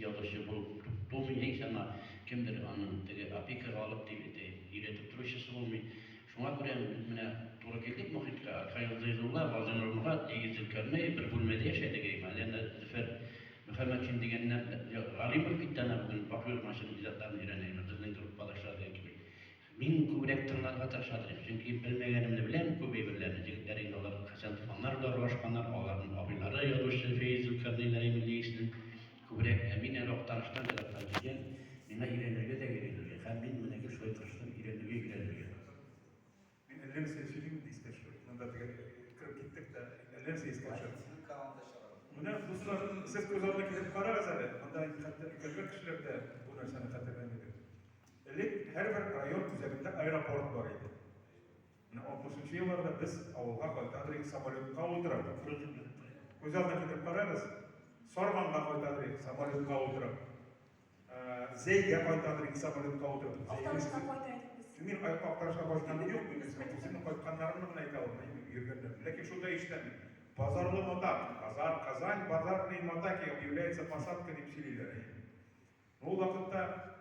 язучы булып тумый, яисә аңа кемдер аның теге опекага алып дип өйрәтеп торучысы булмый. Шуңа күрә без менә туры килдек мохиткә. Аркаил Зыйзулла, Газинур Морат, Илгиз Зөлкәрнәев бер бүлмәдә яшәдек. Әле әнә Зөфәр Мөхәммәтшин дигәннәр Галимов китте әнә бүген Бакый Урманченың иҗатларын өйрәнә, безнең группадашлар дигән кебек. Мин күбрәк тыңларга тырыша идем, чөнки белмәгәнемне беләм, күп әйберләрне. Җегетләр инде алар Хәсән Туфаннар белән аралашканнар, аларның абыйлары язучы Фәиз Зөлкәрнәйләр Миллиесенең күбрәк. Ә мин әле Актаныштан ерактан килгән, миңа өйрәнергә дә өйрәнергә. Һәм мин менә гел шулай тырыштым, өйрәнергә, өйрәнергә. Мин әллә нәрсә сөйлим инде искә төшереп. Монда теге кереп киттек тә, әллә нәрсә искә төшереп. Сезнең команда чыгару. Менә, дуслар, сез күз алдына китереп карагыз әле, монда инде хәтта өлкәнрәк кешеләр дә бу нәрсәне хәтерләмидер. Элек һәрбер район үзәгендә аэропорт бар иде. Менә 60 нчы елларда без авылга кайтадыр идек самолетка утырып. Күз алдына китереп карагыз, Сарманга кайтадыр идек самолетка утырып. Зәйгә кайтадыр идек самолетка утырып. Актанышка кайта идек без. Мин Актанышка кайтканым юк, мин үземнең кайтканнарымны гына әйтә алам, йөргәннәрне. Ләкин шунда ишетәм мин. Базарлы Матак, Казан, Казань, базарные Матаки объявляется посадка дип сөйлиләр. Ул вакытта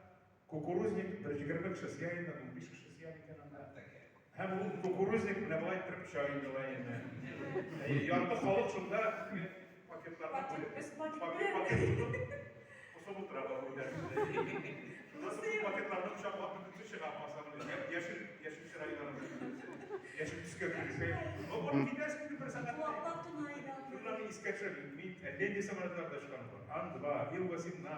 кукурузник бер 20 кеше сыя инде, 15 кеше сыя микән анда. Һәм ул кукурузник менә болай иттереп оча инде алай инде. Ярты халык шунда пакетларны бүлеп, пакет пакет тотып, посып утыра бар үзләрендә. Шуннан соң пакетларны кочаклап бөтенесе чыга масаның яшел яшел чырайларын. Яшел төскә кереп. Ну, барып китәсең инде бер сәгать. Кулаклар тона иде анда. Шуннан искә төшердем. Мин әллә нинди самолетларда очканым бар. Ан-2, Ил-18.